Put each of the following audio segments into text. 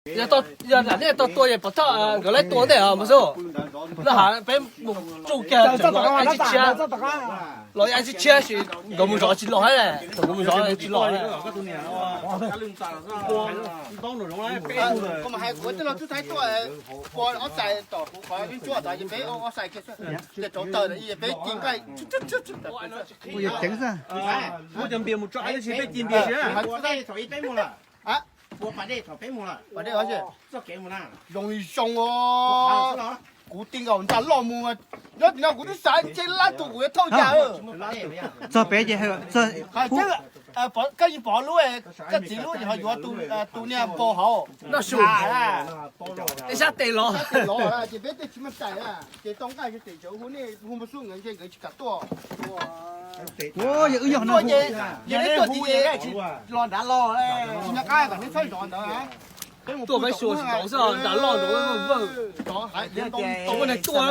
Yog, yog lam nej tau tua ces pov thawj nkawd lawv tua ntej os mas xub. Lawv hais peb mus tsuj kiag tseem los ib tsib tshiab, los ib tsib tshiab sis nkawd mus zov tsis los thiab, thaum nkawd mus zov tsis los. Koj mas hais kuv tij laug Txwj Thaib tuaj, ua ob xais tom kuv qhov ntsuab tod ces peb ob xais kiag, ces rauv taws peb ci nqaij. Ua yog ceev xwb. Muab cov npias mus tso ib si peb ci npias si. Zoo li zoo os. Kuv ti nkaus nram loj mus, nyob tim no kuv twb xav ntshe lab tug kuv yuav thauj yam. Txog pem ces koj yeej pom lub, koj txiv lub ces ho yuav tus niag npau hauv noj su, ib sab tes los, ces peb tej tsis muaj tais, ces tau nqaij tem tsawv hu nej hu npau xub nkawd ntshe nkawd tsis kam tuaj. Yog wb yog no ces, ces neb tuaj tias los nrad los, tsis nco qab kom neb txhob zov ntawd. Tuaj peb xyuas tsis tau xwb, nram loj nrad vwj, tsis muaj neeg tuaj,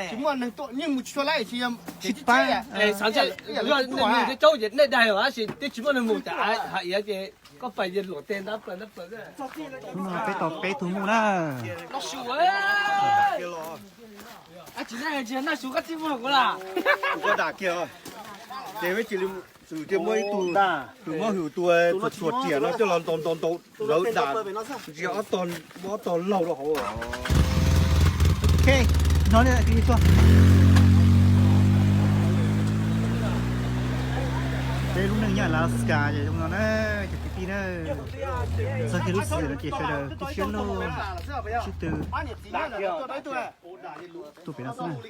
tsis muaj neeg tuaj, yeej mus tsis tshua laib, tsis yog, tsis yog neeg caub ces nej daig los tab sis twb tsis muaj neeg mus tas hais iav ces koj pais luam teg ntab plaws ntab plaws. Hnub no peb tau peb tug muj na. Tsis naj, tsis naj su koj txij muag kuv lawm. Koj dam kiag, ces peb cia li, cia muab ib tug, tus muab hwm tus txhuam riam no coj los ntaus ntaus ntaus lawv dam, ntsia ob tog, muab ob tog laug rau hauv. Ok, no cia li txog. Peb lub neej nyob Alaska ces zoo no na, cov kwv tij na. Txog kiag lub xwm no ces sawv daws kuj siab loj, sib tw. Tuaj pem no xwb na.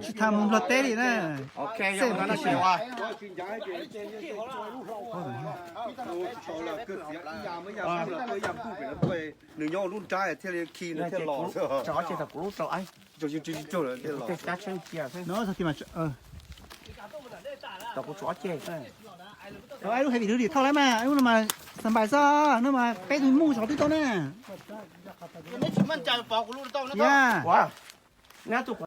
Tsis tas mus Nplog teb li na. Xeb mus tib si. Nws nyob lub nrab thiaj li khi nws thiaj los. No txog ti mas, lub hais vim lub dim thauj lawm mas, lub no mas xas npais xwb, no mas peb tug muj sov twb tau na. Yog.